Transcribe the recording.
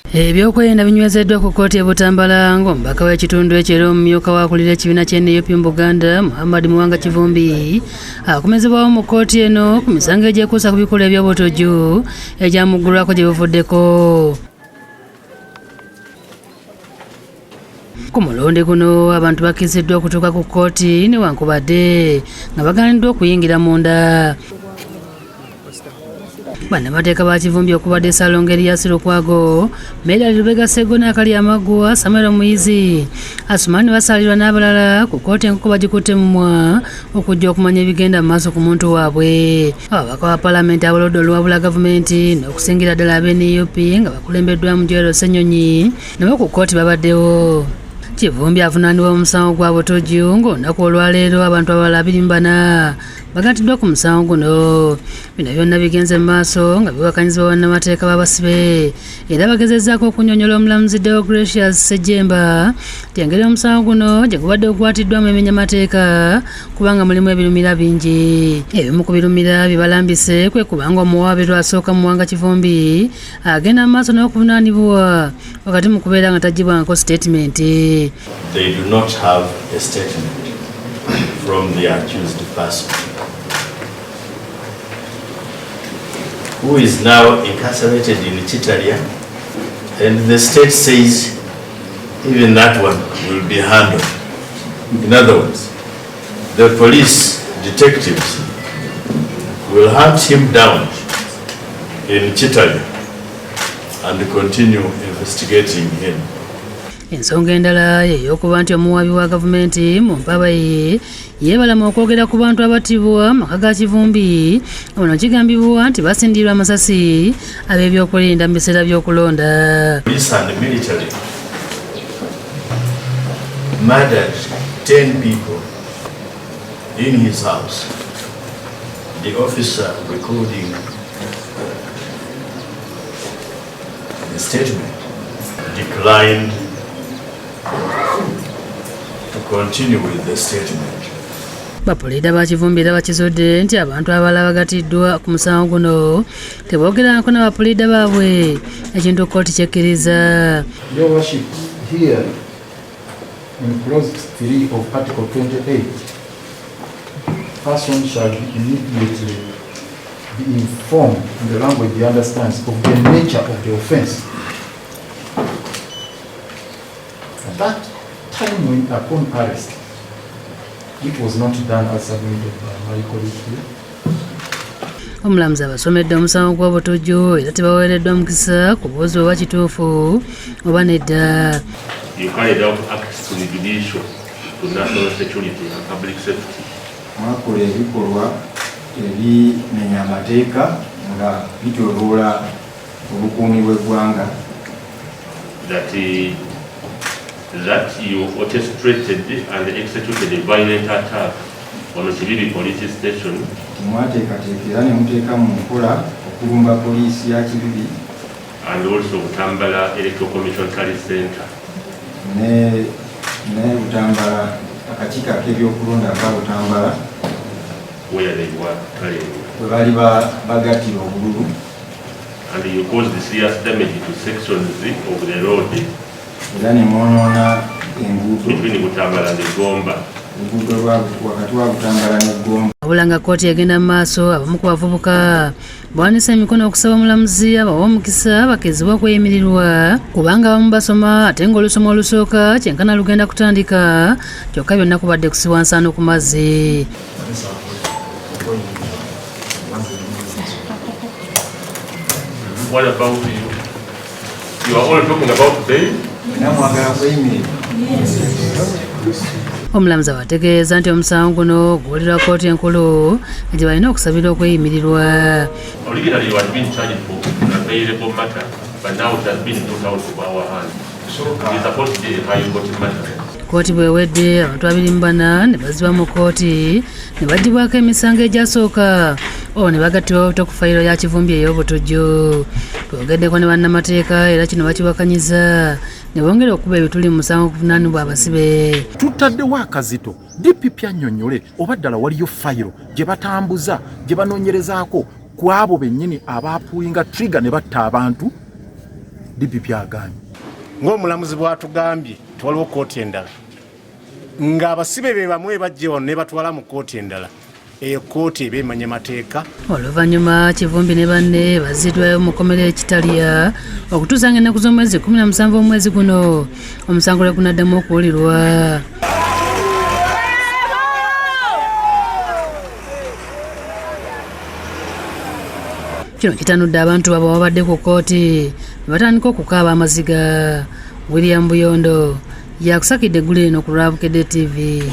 Ebyokwerinda binywezeddwa ku kkooti e Butambala ng'omubaka w'ekitundu ekyo era omumyuka w'akulira ekibiina kya NUP mu Buganda, Muhammad Muwanga Kivumbi, akomezebwawo mu kkooti eno ku misango egyekuusa ku bikolwa eby'obutujju egyamuggulwako gye buvuddeko. Ku mulundi guno abantu bakkiriziddwa okutuuka ku kkooti newankubadde nga bagaaniddwa okuyingira munda. Bannamateeka ba Kivumbi okubadde Ssalongo Erias Lukwago, Medard Lubega Sseggona Akali Amaggwa, Samuel Muyizi, Asuman Basalirwa n'abalala ku kkooti enkoko bagikutte mumwa okujja okumanya ebigenda mu maaso ku muntu waabwe. Ababaka ba Palamenti abalodde oluwabula gavumenti n'okusingira ddala ab'e NUP nga bakulembeddwamu Joel Ssenyonyi nabo ku kkooti babaddewo. Kivumbi avunaanibwa mu musango gwa butujju ng'olunaku olwaleero abantu abalala 24 bagattiddwa ku musango guno. Bino byonna bigenze mu maaso nga biwakanyizibwa bannamateeka b'abasibe era bagezezzaako okunnyonnyola omulamuzi Deogratius Ssejjemba nti engeri omusango guno gye gubadde gukwatiddwamu emenya mateeka kubanga mulimu ebirumira bingi. Ebimu ku birumira bye balambise kwe kubanga omuwawaabirwa asooka Muwanga Kivumbi agenda mu maaso n'okuvunaanibwa wakati mu kubeera nga taggyibwangako sitatimenti. They do not have a statement from the accused person, who is now incarcerated in Kitalya, and the state says even that one will be handled. In other words, the police detectives will hunt him down in Kitalya and continue investigating him. Ensonga endala ey'okuba nti omuwaabi wa gavumenti mu mpaaba ye yeebalama okwogera ku bantu abattibwa mu maka ga Kivumbi, ono kigambibwa nti basindiirwa amasasi ab'ebyokwerinda mu biseera by'okulonda. Police and military murdered 10 people in his house. The officer recording the statement declined to continue with the statement. Bapuliida ba Kivumbi era bakizudde nti abantu abalala bagattiddwa ku musango guno teboogerangako na bapuliida baabwe, ekintu kkooti kyekkiriza. Your Worship, here in clause 3 of Article 28, person shall be immediately be informed in the language he understands of the nature of the offense. At that time when upon arrest, which was not done as submitted by my colleague here. Omulamuzi abasomedde omusango gw'obutujju era tebaweereddwa mukisa kubuuza oba kituufu oba nedda. You carried out acts prejudicial to national security and public safety. Mwakola ebikolwa ebimenya amateeka nga bityoboola obukuumi bw'eggwanga. That you orchestrated and executed a violent attack on Kibibi Police Station. Mwateekateeka era ne muteeka mu nkola okulumba poliisi ya Kibibi. And also Butambala Electoral Commission Tally Center. Ne Butambala, akakiiko ak'ebyokulonda aka Butambala. Where they were tallying. We baali bagattira obululu. And you caused serious damage to sections of the road. Era ne mwonoona enguudo. Between Butambala and Gomba. Oluguudo wakati wa Butambala ne Gomba. Wabula nga kkooti egenda mu maaso, abamu ku bavubuka bawanise emikono okusaba omulamuzi abawe omukisa bakkirizibwe okweyimirirwa kubanga abamu basoma ate ng'olusoma olusooka kyenkana lugenda kutandika, kyokka byonna kubadde kusibwa nsaano ku mazzi. What about you? You are all talking about bail? Namwagala kweyimirira. Omulamuzi abategeeza nti omusango guno guwulirwa kkooti enkulu gye balina okusabira okweyimirirwa. Originally you had been charged for a bailable matter, but now it has been put out of our hands. It is supposed to be a high court matter. Kkooti bw'ewedde abantu 24 ne bazzibwa mu kkooti ne baggyibwako emisango egyasooka olwo ne bagattibwa buto ku fayiro ya Kivumbi ey'obutujju. Twogeddeko ne bannamateeka era kino bakiwakanyiza ne bongera okukuba ebituli mu musango oguvunaanibwa abasibe. Tutaddewo akazito DPP annyonnyole oba ddala waliyo fayiro gye batambuza gye banoonyerezaako ku abo bennyini abaapuuyinga trigger ne batta abantu DPP agaanye. Ng'omulamuzi bw'atugambye, tewaliwo kkooti endala, ng'abasibe be bamwe bajje wano ne batwala mu kkooti endala, eyo kkooti eba emanya mateeka. Oluvannyuma Kivumbi ne banne bazziddwayo mu kkomera e Kitalya okutuusa ng'ennaku z'omwezi 17 omwezi guno omusango lwe gunaddamu okuwulirwa. Kino kitanudde abantu baabwe ababadde ku kkooti ne batandika okukaaba amaziga. William Buyondo yakusakidde eggulu eno ku lwa Bukedde TV.